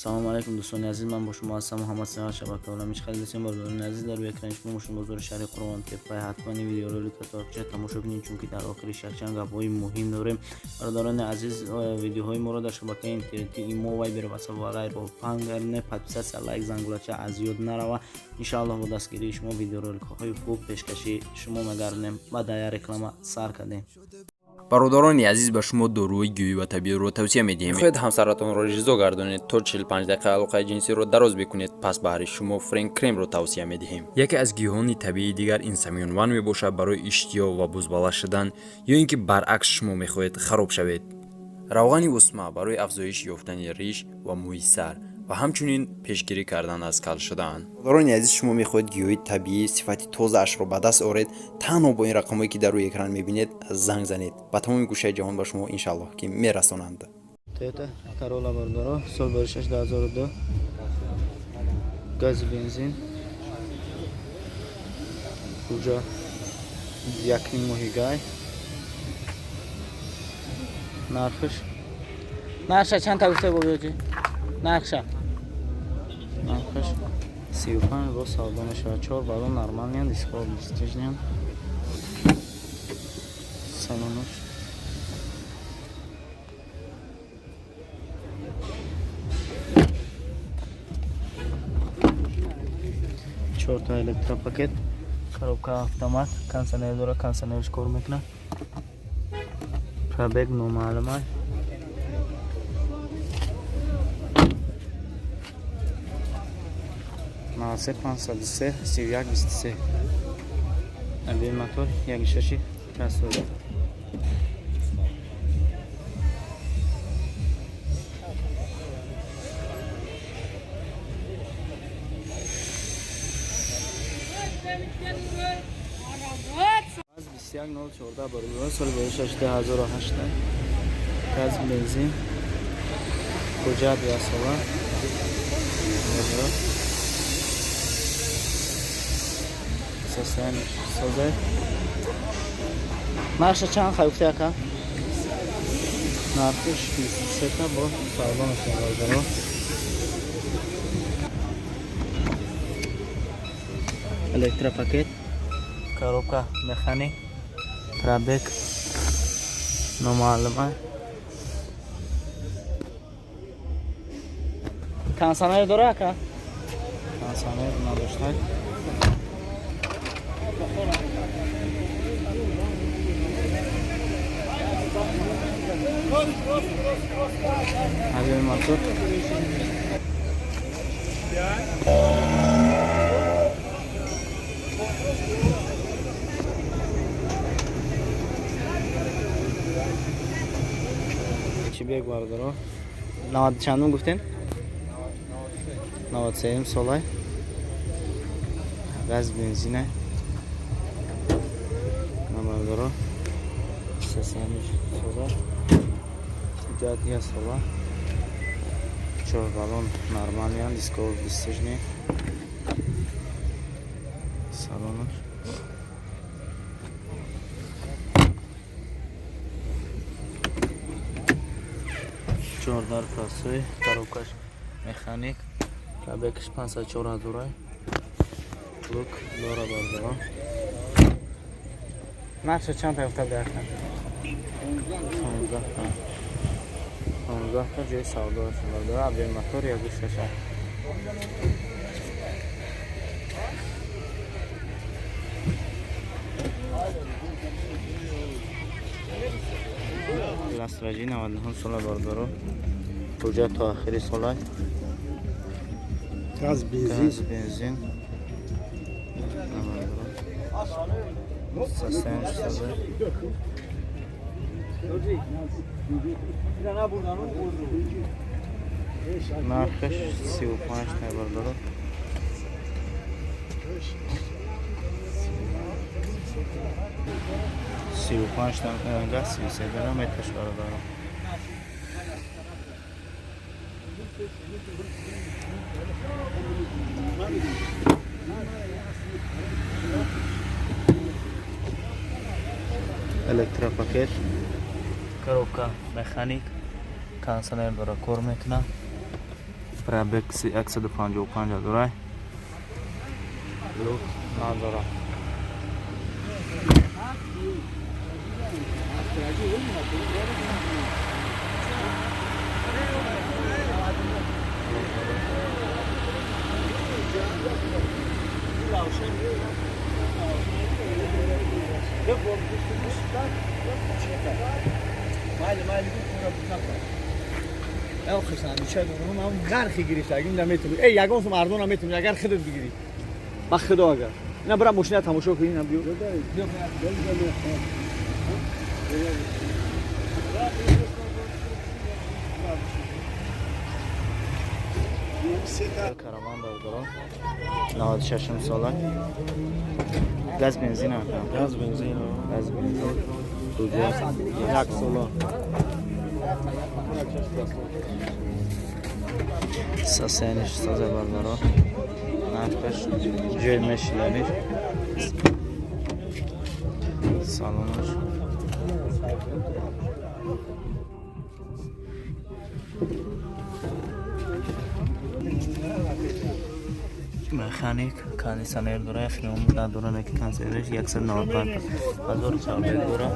Салому алайкум, дӯстони азиз. Ман бо шумо ҳастам, Муҳаммад Сиҳат, шабакаи Олами. Чӣ хеле дӯстем, бародарони азиз, дар рӯи экрани шумо мошин бозори шаҳри Қурғонтеппа. Ҳатман ин видеороликро то охирша тамошо кунед, чунки дар охириш якчанд гапҳои муҳим дорем. Бародарони азиз, видеоҳои моро дар шабакаи интернетӣ Имо, Вайбер, Ватсап ва ғайро паҳн гардонед. Подписаться, лайк, зангулача аз ёд нарава. Иншоаллоҳ, бо дастгирии шумо видеороликҳои хуб пешкаши шумо мегардонем. Баъд я реклама сар кардем. Бародарони азиз, ба шумо доруи гиёҳӣ ва табииро тавсия медиҳем. Мехоҳед ҳамсаратонро ризо гардонед, то 45 дақиқа алоқаи ҷинсиро дароз бикунед? Пас баҳри шумо Френк Кремро тавсия медиҳем. Яке аз гиёҳони табиии дигар ин Самёнван мебошад, барои иштиҳо ва бузбала шудан ё ин ки баръакс шумо мехоҳед хароб шавед. Равғани усма барои афзоиш ёфтани риш ва мӯи сар ва ҳамчунин пешгирӣ кардан аз кал шудан. Бародарони азиз, шумо мехоҳед гиёҳи табиӣ сифати тозаашро ба даст оред? Танҳо бо ин рақамҳое, ки дар рӯи экран мебинед, занг занед. Ба тамоми гӯшаи ҷаҳон ба шумо, иншааллоҳ, ки мерасонанд. Toyota Corolla, бародаро, сол 6 2002, гази бензин, куҷа якним моҳи гай. Нархш, нархша чанд та гуфта бобиёҷи? Нархша, нархш 35, бо савдо мешавад. Чор баллон нормальныянд, дискҳо дисктижныянд. Салонош чорта электропакет, коробка автомат, кондиционер дора, кондиционерш кор мекунад. Пробег номаълум. 93 503 31 23. Объем мотор 1,6 расода. Аз 21 014, бародарон, соли 6 2008, газ бензин, ҳуҷҷат яксола. Бародарон, состояние созай. Нархша чанд хай гуфта, яка? Нархиш 23 та, бо савдо мешавад, бародарон. Электропакет, коробка механик, пробег номаълума. Кондиционер дора, ака? Кондиционер надошта. Объем мотор чӣ бег, бародаро? Навад чандум гуфтем? 93-м солай, газ бензина, бародаро. Состояние соза, ҳуҷҷат як сола, чор баллон нормальныянд, дисково дисктижный. Салонош чордар простой, коробкаш механик, пробегш 504 ҳазорай. Люк дора, бародаро. Нархша чанд та гуфта бияхта? 16 та, 16 та, ҷои савдо бародаро. Объем мотор 1,6. Ластраҷи 99 сола, бародаро, ҳуҷҷат то охири солай. Газ бензин. Газ бензин, состояние соза. Нархаш 35 та, бародаро. 35 та, газ 33 дора меташ, бародаро. Электропакет, коробка механик, кондиционер дора, кор мекунад. Пробег 155 ҳазора. Люк надора. Ягон сум арзон наметавонӣ, агар худат бигирӣ. Ба худо агар. Ина бира мошина тамошо кунӣ, ина биё. Караван бародарон 96 сола. Газ бензин ҳам. Газ бензин. Газ бензин. Як сола. Состояние ш соза бародарон. Нархаш ҷой мешиданиш. Салонаш. Механик, кондиционер дора, фреон надора, не ки кондиционерш 195 ҳазор пробег дора.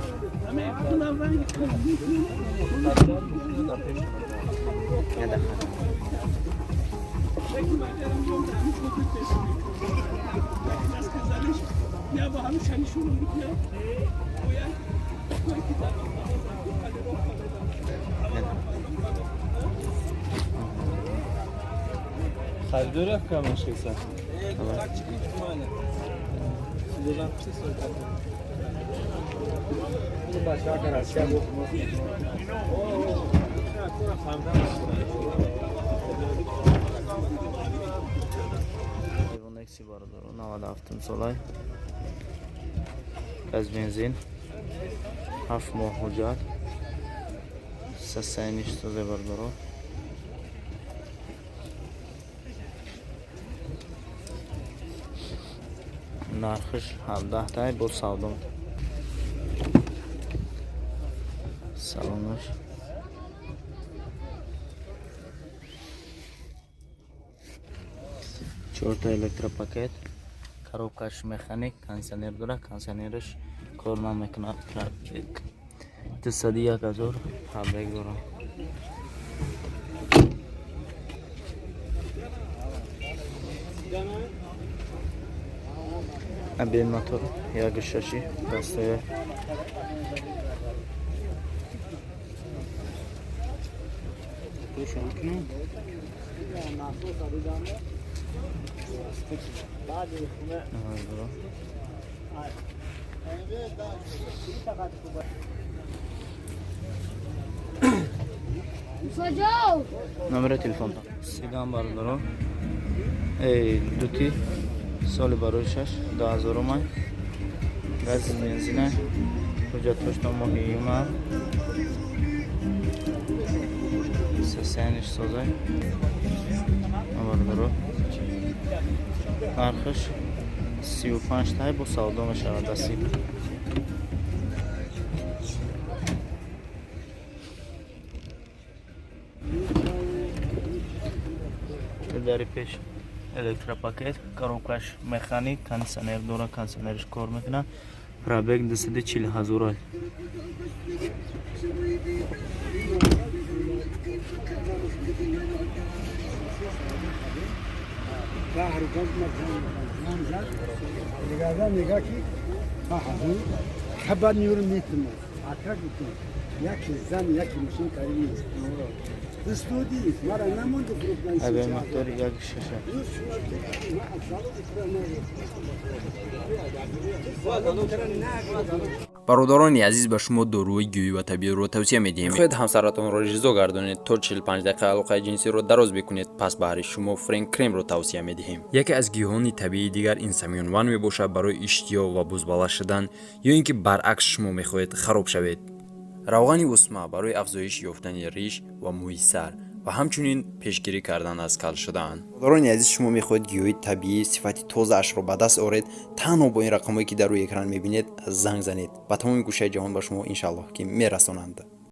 Харидори камашкиса. Nexi бародарон 97 солай. Газ бензин. 7 моҳ ҳуҷҷат. Состояние ш созе бародарон. Нархиш 17 тай бо савдо. Салонаш. Чорта электропакет. Коробка ш механик, кондиционер дора, кондиционераш кор намекунад. Пробег 201 ҳазор пробег дора. Абен мотор як шаши дастая. Номери телефон. Седан бародарон. Эй, дути соли барои шаш 2000 май. Газ бензина. Ҳуҷҷатҳош то моҳи июна. Состояние ш созай. Бародарон. Нархаш 35 тай бо савдо мешавад дастӣ. Дари пеш электропакет, коробка ш механик, кондиционер дора, кондиционерш кор мекунад. Пробег 240 ҳазор. Абе мотор як шаша. Бародарони азиз, ба шумо доруи гиёҳӣ ва табииро тавсия медиҳем. Мехоҳед ҳамсаратонро ризо гардонед, то 45 дақиқа алоқаи ҷинсиро дароз бикунед, пас баҳри шумо Френк кремро тавсия медиҳем. Яке аз гиёҳони табиии дигар ин самёнван мебошад барои иштиҳо ва бузбала шудан ё ин ки баръакс шумо мехоҳед хароб шавед. Равғани усма барои афзоиш ёфтани риш ва мӯи сар ва ҳамчунин пешгирӣ кардан аз кал шудан. Бародарони азиз, шумо мехоҳед гиёҳи табиӣ сифати тозаашро ба даст оред, танҳо бо ин рақамҳое ки дар рӯи экран мебинед занг занед. Ба тамоми гӯшаи ҷаҳон ба шумо иншааллоҳ ки мерасонанд.